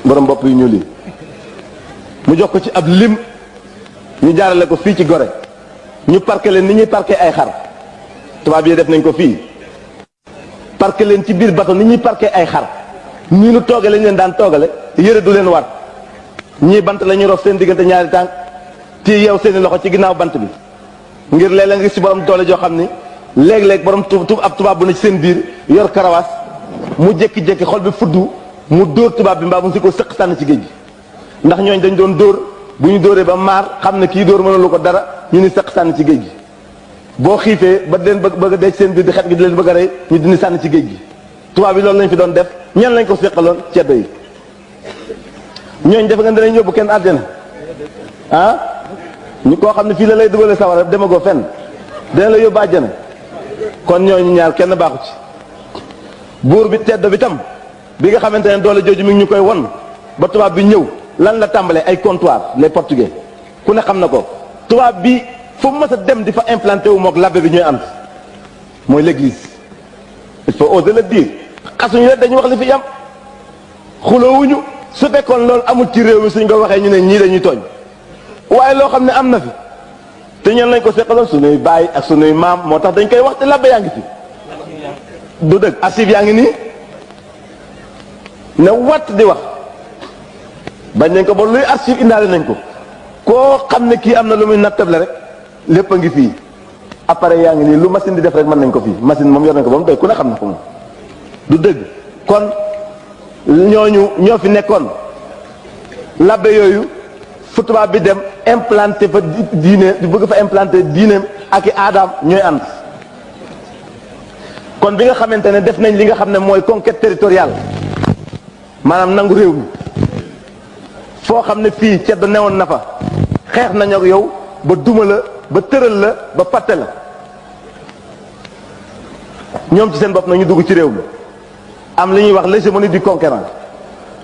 borom bopp yu ñuul yi mu jox ko ci ab lim ñu jaarale ko fii ci Gorée ñu parqué leen ni ñuy parqué ay xar tubaab yi def nañ ko fii parqué leen ci biir bato ni ñuy parqué ay xar ñii nu tooge lañ leen daan toogale yëre du leen waat ñii bant la ñuy rof seen diggante ñaari tànk tii yeew seeni loxo ci ginnaaw bant bi ngir léeg-léeg nga gis ci borom doole joo xam ni léeg-léeg borom ab tubaab bu ne ci seen biir yor karawaas mu jékki-jékki xol bi fuddu mu dóor tubaab bi mbaa mu si ko sëq sànni ci géej gi ndax ñooñ dañ doon dóor bu ñu dóoree ba maar xam ne kii dóor mënalu ko dara ñu ni sëq sànni ci géej gi boo xiifee ba leen bëgg a dee ci seen biir di xet gi di leen bëgg a rey ñu dindi sànni ci géej gi tubaab bi loolu lañ fi doon def ñan lañ ko séqaloon ceddo yi ñooñ defe nga danañ yóbbu kenn àddina ah ñu koo xam ne fii la lay dugalee sawara demagoo fenn dina la yóbbu àjjana kon ñooñu ñaar kenn baaxu ci buur bi teddo bi tam bi nga xamante ne doole jooju mi ngi ñu koy won ba tubaab bi ñëw lan la tàmbalee ay comptoir les portugais ku ne xam na ko tubaab bi fu mu mës a dem di fa implanté wu mook labbe bi ñooy am mooy l'église il faut oser le dire xasuñu rek dañu wax li fi yam xuloowuñu su fekkoon loolu amul ci réew mi suñ ko waxee ñu ne ñii dañuy tooñ waaye loo xam ne am na fi te ñeen lañ ko seqaloon suñuy baay ak suñuy maam moo tax dañ koy wax te labbe yaa ngi fi du dëgg archive yaa ngi nii ne watt di wax bañ nañ ko ba luy archive indaale nañ ko koo xam ne kii am na lu muy nattable rek lépp a ngi fii appareil yaa ngi nii lu machine di def rek mën nañ ko fii machine moom yor nañ ko ba mu doy ku ne xam na ko moom du dëgg kon ñooñu ñoo fi nekkoon labbe yooyu fu tubaab bi dem implanté fa diine di bëgg fa implanté diineem ak i aadaam ñooy ànd kon bi nga xamante ne def nañ li nga xam ne mooy conquête territoriale maanaam nangu réew mi foo xam ne fii ceddo newoon na fa xeex nañ ak yow ba duma la ba tëral la ba patte la ñoom ci seen bopp nag ñu dugg ci réew mi am li ñuy wax l'hégémonie du conquérant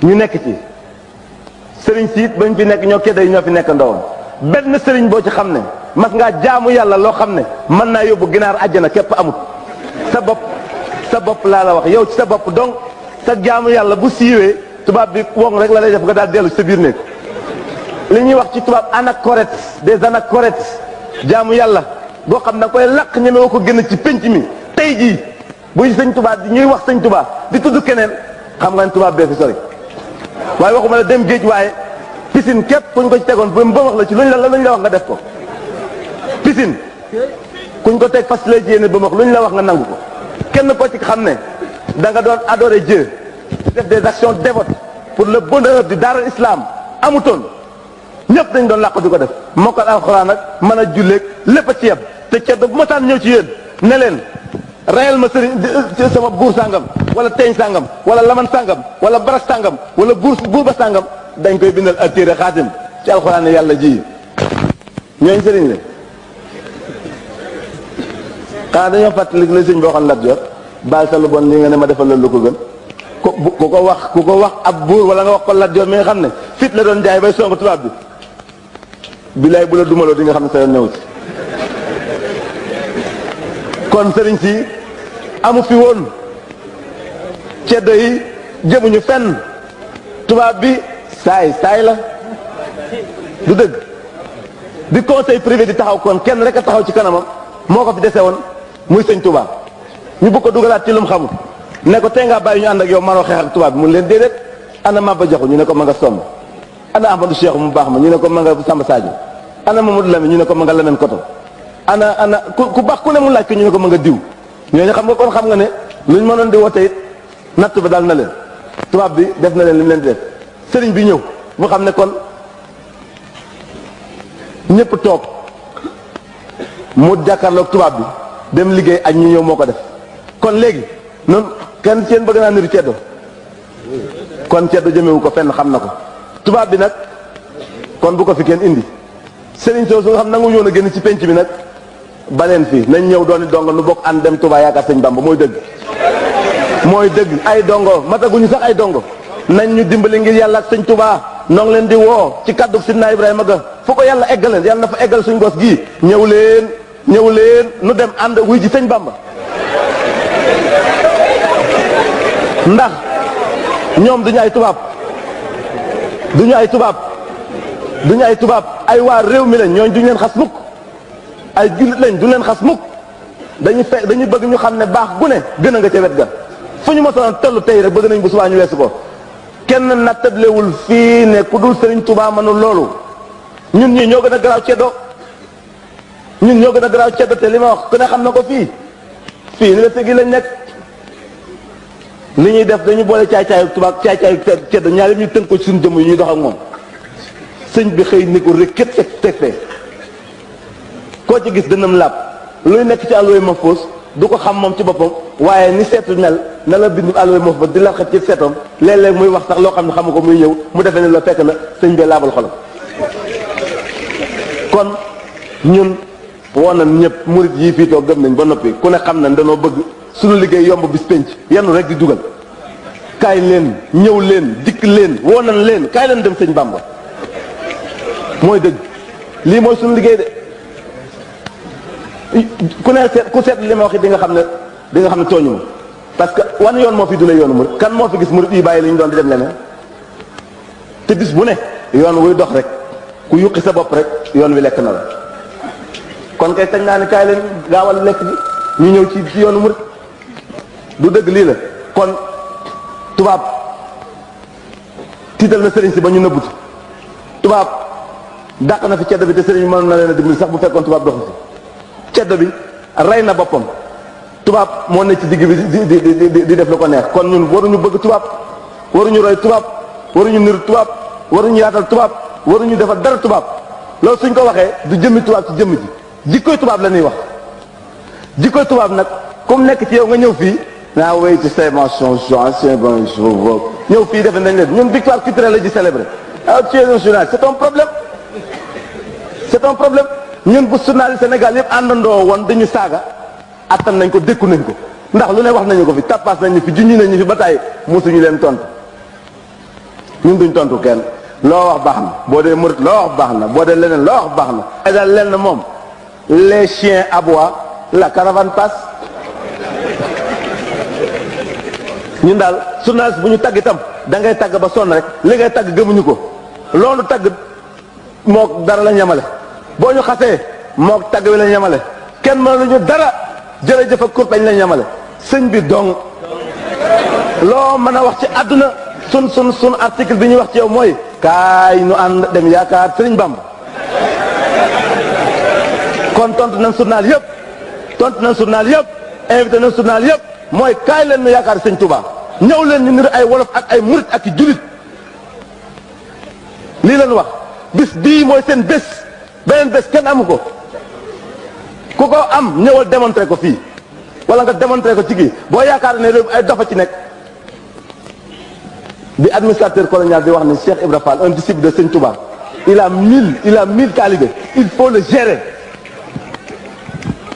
ñu nekk ci sëriñ siit bañ fi nekk ñoo kedda yi ñoo fi nekk ndawam benn sëriñ boo ci xam ne mas ngaa jaamu yàlla loo xam ne mën naa yóbbu ginaar àjjana képp amut sa bopp laa la wax yow ci sa bopp donc sa jaamu yàlla bu siiwee tubaab bi woŋ rek la lay def nga daal dellu ci sa biir néeg li ñuy wax ci tubaab anachorètes des anachorètes jaamu yàlla boo xam ne koy làq ñemewoo ko génn ci penc mi tey jii buy sëñ tubaab ñuy wax sëñ tubaab di tudd keneen xam nga ne tubaab bee fi sori waaye waxuma la dem géej waaye piscine képp kuñ ko ci tegoon ba wax la ci luñ la wax nga def ko piscine kuñ ko teg fas lay ci yéene ba wax luñ la wax nga nangu ko kenn ko ci xam ne da nga doon adorer Dieu def des actions dévotes pour le bonheur du Dar al-Islam amutoon ñëpp dañ doon làqu di ko def mokkal alxuraan ak mën a julleeg lépp a ci yem te ceddo bu ma taan ñëw ci yéen ne leen rayal ma sëriñ sama buur sàngam wala teeñ sàngam wala laman sàngam wala barak sàngam wala buur ba sàngam dañ koy bindal ak téere xaatim ci alxuraan yàlla ji ñooñ sëriñ la xanaa dañoo fàttali la sëñ boo xam Lat Joor baal sa lu bon lii nga ne ma defal la lu ko gën ku ko wax ab buur wala nga wax ko Lat Joor mi nga xam ne fit la doon jaay bay song tubaab bi bilaay bu la dumaloo di nga xam ne sa yoon newu ci kon sëriñ si amu fi woon ceddo yi jëmuñu fenn tubaab bi saay la du dëgg bi conseil privé di taxaw kon kenn rek a taxaw ci kanamam moo ko fi dese woon muy sëñ tubaab ñu bëgg ko dugalaat ci lu mu xamul ne ko tey ngaa bàyyi ñu ànd ak yow manoo xeex ak tubaab bi mun leen déedéet ana Maba Jaxu ñu ne ko ma nga somb ana Ahmadou Cheikh mu baax ma ñu ne ko ma nga Samba Sadio ana Mamadou Lamine ñu ne ko ma nga Lamine Koto ana ku baax ku ne mu laaj ko ñu ne ko ma nga diw ñooñu xam nga kon xam nga ne luñ mënoon di woote it natt ba daal na leen tubaab bi def na leen li mu leen di def sëriñ bi ñëw mu xam ne kon ñëpp toog mu jàkkaarloog tubaab bi dem liggéey ak ñu ñëw moo ko def kon léegi noonu kenn seen bëgg naa niru ceddo kon ceddo jëmewu ko fenn xam na ko tubaab bi nag kon bu ko fi kenn indi sëriñ soosu nga xam nangu ñëw na génn ci penc bi nag baleen fii nañ ñëw dooni dongo nu bokk ànd dem Touba yaakaar sëñ Bamba mooy dëgg ay dongo mataguñu sax ay dongo nañ ñu dimbali ngir yàlla ak sëñ Touba noo ngi leen di woo ci kaddu Sidna Ibrahima ga fu ko yàlla eggaleen yàlla na fa eggal suñ gos gii ñëw leen nu dem ànd wuy ji sëñ Bamba ndax ñoom duñu ay tubaab duñu ay tubaab duñu ay tubaab ay waa réew mi lañ, ñooñ duñu leen xas mukk, ay jullit lañ duñu leen xas mukk. dañuy bëgg ñu xam ne baax gu ne gën a nga ca wet ga, fu ñu mosoon tollu tey rek bëgg nañ bu subaa ñu weesu ko. kenn nattablewul fii ne ku dul Sëriñ Tuubaa mënul loolu. ñun ñii ñoo gën a garaaw ceddo, ñun ñoo gën a garaaw ceddo, te li ma wax ku ne xam na ko fii université gi lañ nekk. li ñuy def dañu boole caay-caayu tubaab caay-caayu ceddo ñaari ñu tënk ko ci suñu jëmm yi ñuy dox ak moom. sëñ bi xëy ni ko rek képp teg fee koo ci gis dënam làpp luy nekk ci àlluwa mahfuus du ko xam moom ci boppam, waaye ni seetu mel na la bind àlluwa mahfuus ba di la xet ci seetoom, léeg-léeg muy wax sax loo xam ne xamu ko muy ñëw mu defee ne la fekk na sëñ bee laabal xolam. kon ñun woon nañ ñëpp murit yii fii toog gëm nañ ba noppi ku ne xam nañ danoo bëgg suñu liggéey yomb bis penc yenn rek di dugal. kaay leen ñëw leen dikk leen woo nañ leen kaay leen dem sëñ Bàmba mooy dëgg, lii mooy suñu liggéey de. ku seet li ma wax di nga xam ne tooñu ma, parce que wan yoon moo fi dule yoonu murit, kan moo fi gis murit yi bàyyi li ñu doon di dem leneen. te bis bu ne yoon wuy dox rek ku yuqi sa bopp rek yoon wi lekk na la. kon kay tañ naa ni kaay leen gaawal lekk bi ñu ñëw ci yoonu murit, du dëgg lii la. kon tubaab tiital na sëriñ si ba ñu nëbbuti, tubaab dàq na fi ceddo bi te sëriñ mënoon na leen a dimbali sax bu fekkoon tubaab doxu si. ceddo bi rey na boppam, tubaab moo ne ci digg bi di def lu ko neex. kon ñun waruñu bëgg tubaab, waruñu roy tubaab, waruñu niru tubaab, waruñu yaatal tubaab, waruñu defal dara tubaab. loolu suñ ko waxee du jëmmi tubaab ci jëmm ji, jikkoy tubaab la ñuy wax. jikkoy tubaab nag comme nekk ci yow nga ñëw fii naa wéy ci say mentions ancien bonjour ñëw fii defe nañ leen ñun victoire culturelle la di célébrer. ah tu es un journaliste, c'est un problème, c'est un problème. ñun bu journaliste Sénégal yëpp àndandoo woon dañu saaga attan nañ ko, dékku nañ ko, ndax lu ne wax nañu ko fi, tappaas nañu fi, junñi nañu fi ba tey mosuñu leen tontu. ñun duñ tontu kenn, loo wax baax na, boo dee murit loo wax baax na, boo dee leneen loo wax baax na. ay daal lenn moom les chiens aboient, la caravane passe. ñun daal journaliste bu ñu tagg itam da ngay tagg ba sonn rek, li ngay tagg gëmuñu ko, loolu tagg mook dara la ñamale. boo ñu xasee mook tagg wi la ñamale, kenn mënuñu dara, jërëjëf ak kurpañ la ñamale. sëñ bi dong loo mën a wax ci àdduna sun article bi ñuy wax ci yow mooy kaay nu ànd dem yaakaar sëriñ Bamba. kon tontu nañ journal yëpp, tontu nañ journal yëpp, invité nañ journal yëpp, mooy kaay leen nu yaakaar sëñ Touba, ñëw leen ñu niru ay wolof ak ay murit ak i julit. lii leen wax, bis bii mooy seen bés, beneen bés kenn amu ko. ku ko am ñëwal démontré ko fii wala nga démontré ko ci kii. boo yaakaar ne réew ay dafa ci nekk. bi administrateur colonial di wax ne Cheikh Ibra Fall un disciple de Sëñ Touba, il a 1000 talibés, il faut le gérer.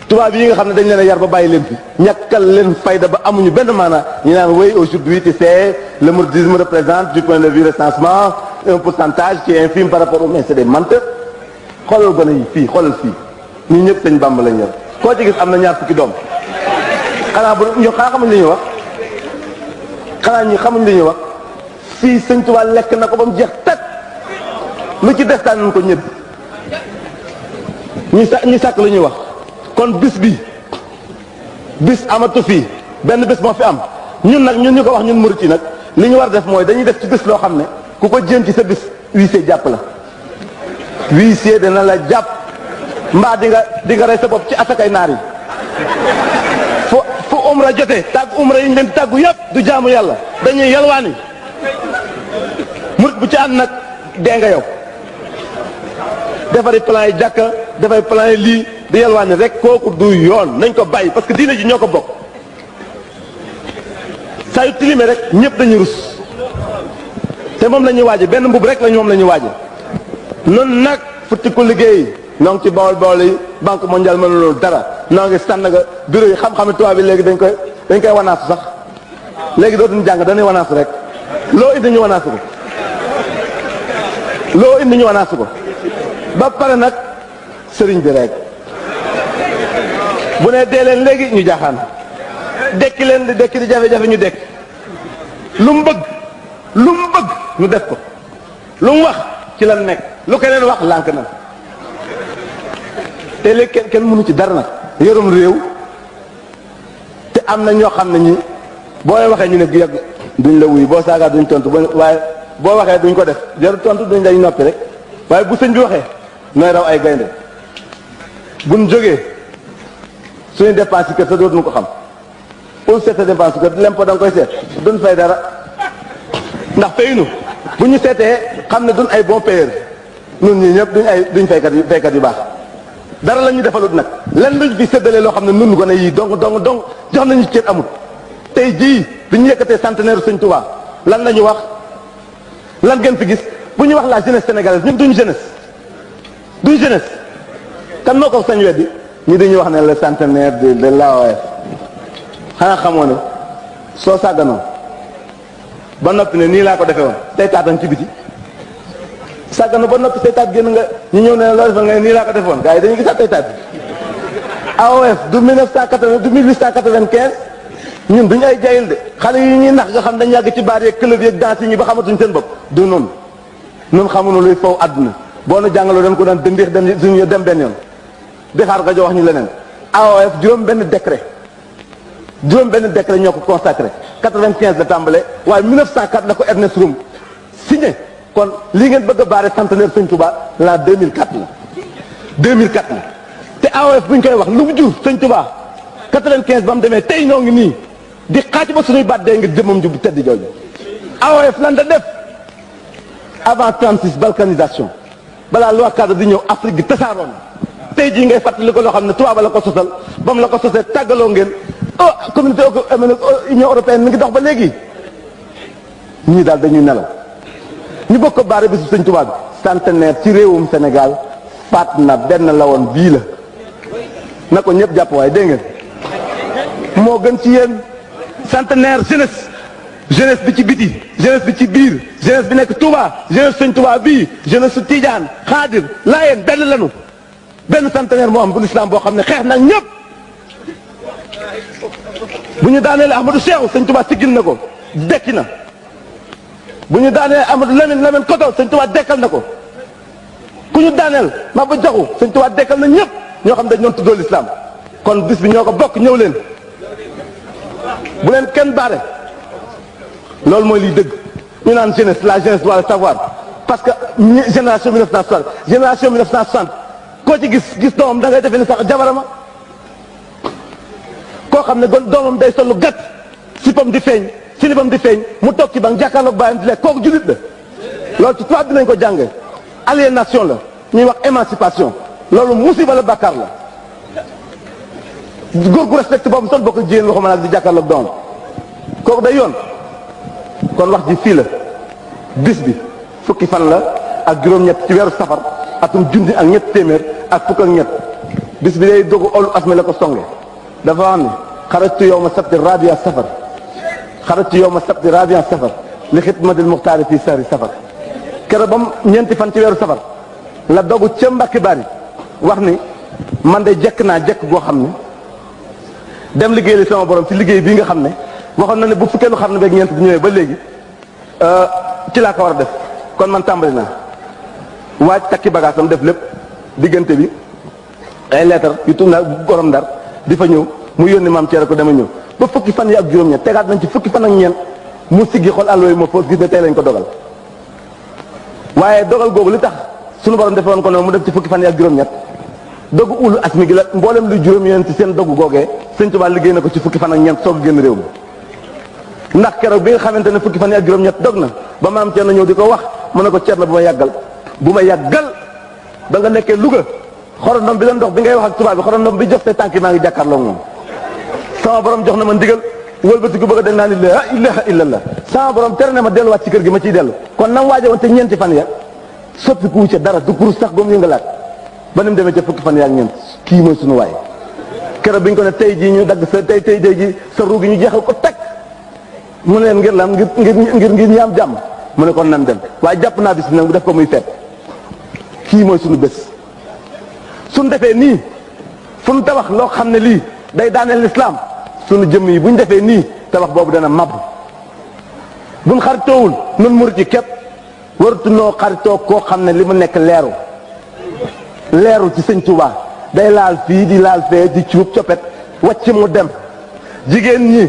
tubaab yi nga xam ne dañ leen a yar ba bàyyi leen fi, ñàkkal leen fayda ba amuñu benn maana, ñu naan oui aujourd'hui tu sais le mouridisme représente du point de vue recensement un pourcentage qui est infime par rapport au, mais c'est des menteurs. xoolal gone yi fii, xoolal fii ñu ñëpp Sëñ Bamba lañ yor, koo ci gis am na ñaar fukki doom. xanaa xamuñ li ñuy wax, xanaa ñi xamuñ li ñuy wax. fii Sëñ Tuubaa lekk na ko ba mu jeex tag, lu ci des daan nañ ko ñëpp ñi sàkk la ñuy wax. kon bis bi bis amatu fii, benn bés moo fi am. ñun nag ñun ñu ko wax ñun murit yi nag li ñu war a def mooy dañuy def ci bés loo xam ne ku ko jéem ci sa bis huissier jàpp la, huissier dana la jàpp, mbaa di nga rey sa bopp ci asakay naar yi. fu umra jotee tàgg umra yi ñu leen di tàggu yëpp du jaamu yàlla, dañuy yalwaani. murit bu ci ànd nag dee nga yow. defari plan yi jàkka, defari plan yi lii di yalwaani rek, kooku du yoon, nañ ko bàyyi, parce que diine ji ñoo ko bokk. saa yu tilimee rek ñëpp dañuy rus, te moom la ñuy waaje, benn mbub rek la moom la ñuy waaje. noonu nag futti ko liggéey noo ngi ci Bawol yi, banque mondiale mënu loolu dara, noo ngi Sandaga bureau yi xam-xami tubaab bi léegi dañ koy wanaasu sax, léegi dootuñu jàng dañuy wanaasu rek, loo indi ñu wanaasu ko, loo indi ñu wanaasu ko. ba pare nag sëriñ bi rek bu ne dee leen léegi ñu jaaxaan, dekki leen di dekki di jafe-jafe ñu dekki, lu mu bëgg ñu def ko. lu mu wax ci lan nekk, lu keneen wax lànk na. te léegi kenn mënu ci dara nag, yorum réew te am na ñoo xam ne ñi boo waxee ñu ne gu yàgg duñ la wuy, boo saagaa duñ tontu, waaye boo waxee duñ ko def, jarul tontu duñ lay noppi rek. waaye bu sëñ bi waxee nooy raw ay gaynde. buñ jógee suñu dépense kër sa dootuñu ko xam. pour seet sa dépense kër lempo da nga koy seet duñ fay dara ndax faynu bu ñu seetee xam ne duñ ay bon payeur ñun ñii ñëpp duñ faykat yu baax. dara la ñu defalut nag lenn luñ fi séddalee loo xam ne nun gone yii donc jox nañu cër amul. tey jii bi ñu yëkkatee centenaire Sëñ Touba lan la ñu wax, lan ngeen fi gis bu ñu wax la jeunesse sénégalaise ñun duñ jeunesse kan moo ko sañ weddi ñi dañuy wax ne le centenaire de l'AOF. xanaa xamoo ne soo sàgganoo ba noppi ne nii laa ko defee woon say taatan ci biti, sàgganoo ba noppi say taat génn nga ñu ñëw ne loo defal nga nii laa ko defee woon gars yi dañuy gisaat say taat bi. AOF du 1980 du 1895 ñun duñu ay jayil de xale yi ñuy nax nga xam dañ yàgg ci baar yeeg club yeeg danse yi ñi ba xamatuñ seen bopp du noonu. ñun xamuñu luy faw àdduna boo nu jàngaloo dañ ko daan dëndeex dem benn yoon di xaar nga jox wax ñu leneen. AOF juróom benn décret ñoo ko consacré 95 la tàmbale waaye 1904 la ko Ernest Rum signé. kon lii ngeen bëgg a baare centenaire Sëñ Touba la 2004 la te AOF bu ñu koy wax lu mu jur Sëñ Touba 95 ba mu demee tey ñoo ngi nii di xaaj ba suñuy baat dee ngir jëmam ju bu tedd jooju. AOF lan da def avant 36 balkanisation balaa loi cadre di ñëw Afrique gi tasaaroon tey jii ngay fàttali ko loo xam ne tubaab la ko sosal ba mu la ko sosee tàggaloo ngeen communauté union européenne mi ngi dox ba léegi. ñii daal dañuy nelaw ñu bokk ko baare bisu Sëñ Touba bi centenaire ci réewum Sénégal faat na benn la woon bii la na ko ñëpp jàpp waaye dégg ngeen moo gën ci yéen centenaire jeunesse bi ci biti jeunesse bi ci biir jeunesse bi nekk Touba jeunesse Sëñ Touba bii jeunesse su Tidiane Xaadir Laayeen benn lanu benn centenaire moo am bu l'islam boo xam ne xeex nag ñëpp bu ñu daaneel Ahmadou Cheikh Sëñ Touba siggil na ko dekki na bu ñu daaneel Amadou Lamine Koto Sëñ Touba dekkal na ko ku ñu daaneel Maba Jaxu Sëñ Touba dekkal na ñëpp ñoo xam dañ doon tuddoo l'islam kon bis bi ñoo ko bokk ñëw leen bu leen kenn baare loolu mooy liy dëgg. ñu naan jeunesse la jeunesse doit le savoir parce que génération 1960 koo ci gis doomam da ngay defee ni sax jabarama koo xam ne doomam day sol lu gàtt sipam di feeñ silibam di feeñ mu toog ci bank jàkkaarloog bàyyam di lekk kooku julit la loolu ci tubaab bi nañ ko jàngee aliénation la ñuy wax émancipation loolu musiba la bàkkaar la góor gu respecté boobu sol bokk jigéen waxuma nag di jàkkaarloog doomam kooku day yoon. kon wax ji fii la bis bi fukki fan la ak juróom-ñett ci weeru safar atum junni ak ñett téeméer ak fukk ak ñett bis bi day dogu olu asme la ko songe dafa wax ne xarajtu yawma sabti rabia safar xarajtu yawma sabti rabia safar li xidmatil muxtaari fii sahri safar keroog ba mu ñeenti fan ci weeru safar la dogu ca Mbàkke Bari wax ni man de jekk naa jekk goo xam ne dem liggéey li sama borom ci liggéey bii nga xam ne waxoon na ne bu fukkeelu xam ne beeg ñeent bu ñëwee ba léegi ci laa ko war a def kon man tàmbali naa waaj takki bagaasam def lépp diggante bi ay leetar yu tudd naa gorom Ndar di fa ñëw mu yónni maam Ceere ko dama ñëw ba fukki fan yi ak juróom-ñett tegaat nañ ci fukki fan ak ñeent mu siggi xool àll yooyu moo foos gis ne tey lañ ko dogal waaye dogal googu li tax sunu borom defe woon ko noonu mu def ci fukki fan yi ak juróom-ñett dogu ulu asmi gi la mboolem lu juróom-ñeent ci seen dogu googee Sëñ Tuubaa liggéey na ko ci fukki fan ak ñeent soog a génn réew mi ndax keroog bi nga xamante ne fukki fan yi ak juróom-ñett dog na ba maam Ceerno ñëw di ko wax mu ne ko Ceerno bu ma yàggal ba nga nekkee Louga xorondom bi doon dox bi ngay wax ak tubaab bi xorondom bi jox say tànk maa ngi jàkkaarloo moom sama borom jox na ma ndigal wëlbati ko bëgg a dem naa ni la ilaha illallah sama borom tere na ma delluwaat ci kër gi ma ciy dellu kon nam waaje woon te ñeenti fan ya soppi ku ca dara du kurus sax goom yëngalaat ba ni mu demee ca fukki fan ya ak ñeent kii mooy sunu waay keroog bi ñu ko ne tey jii ñu dagg sa tey ji sa ruu gi ñu jeexal ko teg mu ne leen ngir lan ngir ñi am jàmm mu ne kon nan dem waaye jàpp naa bis bi nag bu def ko muy feet kii mooy sunu bés suñ defee nii fu ñu tabax loo xam ne lii day daaneel lislaam sunu jëmm yi bu ñu defee nii tabax boobu dana màbb buñ xaritoowul nun murit yi képp wartunoo xaritoo koo xam ne li mu nekk leeru ci sëñ Tuubaa day laal fii di laal fee di cuub coppet wàcc mu dem. jigéen ñi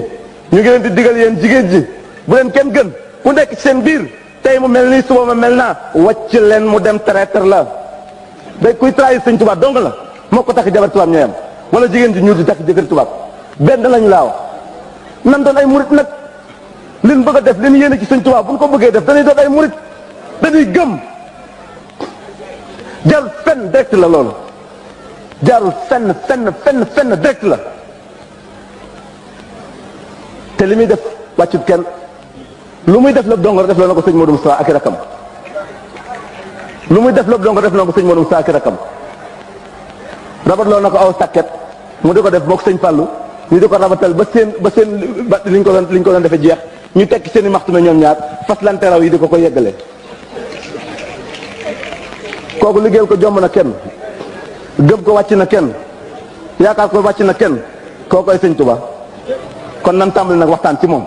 ñu ngi leen di digal yéen jigéen ji bu leen kenn gën ku nekk ci seen biir tey mu mel nii suba ma mel naa wàcc leen mu dem traître la day kuy trahir sëñ Tuubaa dong la moo ko takk jabar tubaab ñooyam wala jigéen ji ñuul di takk jëkkër tubaab benn lañu laa wax. nan doon ay murit nag liñ bëgg a def liñ yéene ci sëñ Tuubaa bu ñu ko bëggee def dañuy doon ay murit dañuy gëm. jarul fenn direct la loolu jarul fenn direct la te li muy def wàccut kenn lu muy def lépp dongo def la na ko sëñ Modou Moustapha ak i rakam lu muy def lépp dongo def la na ko sëñ Modou Moustapha ak i rakam rabatloo na ko aw sàkket mu di ko def mook sëñ Fallou ñu di ko rabatal ba seen liñ ko doon defee jeex ñu tekki seen i maxtu na ñoom ñaar fas lante raw yi di ko yeggale kooku liggéeyal ko jomb na kenn gëm ko wàcc na kenn yaakaar ko wàcc na kenn kookoy sëñ Tuubaa kon nan tàmbali nag waxtaan ci moom